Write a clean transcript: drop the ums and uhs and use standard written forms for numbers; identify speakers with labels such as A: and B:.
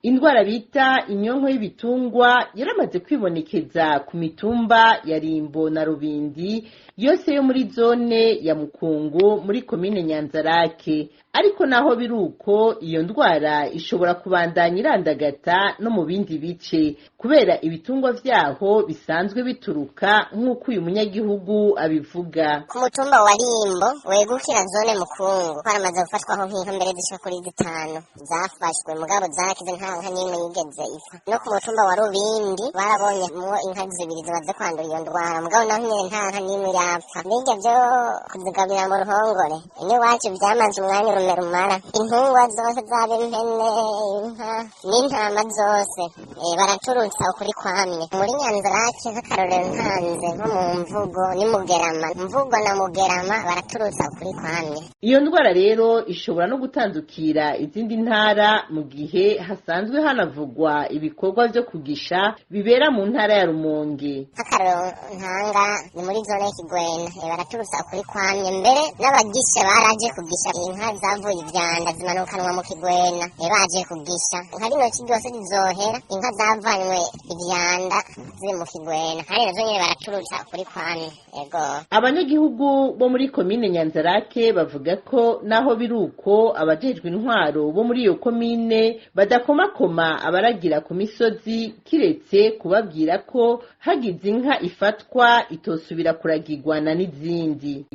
A: Indwara bita inyonko y'ibitungwa yaramaze kwibonekeza ku mitumba ya Rimbo na Rubindi yose yo muri zone ya Mukungu muri komine Nyanzarake. Ariko naho biruko, iyo ndwara ishobora kubandanya irandagata no mu bindi bice kubera ibitungwa vyaho bisanzwe bituruka, nk'uko uyu munyagihugu abivuga.
B: Ku mutumba wa Rimbo wegukira zone Mukungu haramaze gufatwaho nk'inka mbere zishika kuri zitanu zafashwe, mugabo zarakize, nta nka n'imwe yigeze ipfa. No ku mutumba wa Rubindi barabonye mwo inka zibiri zimaze kwandura iyo ndwara, mugabo naho nyene nta nka n'imwe irapfa. Mbega vyo kuzigabira mu ruhongore iwacu vyamaze umwanya urume rumara intungwa zose, zaba impene, inka n'intama zose, baraturutsa ukuri kwamye. Muri Nyanzarake, nk'akarorero ntanze nko mu Mvugo ni Mugerama, Mvugo na Mugerama baraturutsa ukuri kwamye.
A: Iyo ndwara rero ishobora no gutandukira izindi ntara mu gihe hasanzwe hanavugwa ibikorwa vyo kugisha bibera mu ntara ya Rumonge.
B: Nk'akarorero ntanga ni muri zone y'Ikigwena, baraturutsa ukuri kwamye, mbere n'abagisha baraje kugisha inka zavuye ivyanda zimanukanwa mu Kigwena, baje kugisha nka rino ci ryose rizohera inka zavanywe ivyanda ziri mu Kigwena, kandi nazo nyene baraturutsa ukuri kwamye, ego.
A: Abanyagihugu bo muri komine Nyanzarake bavuga ko naho biruko, abajejwe intwaro bo muri iyo komine badakomakoma abaragira ku misozi, kiretse kubabwira ko hagize inka ifatwa itosubira kuragirwana n'izindi.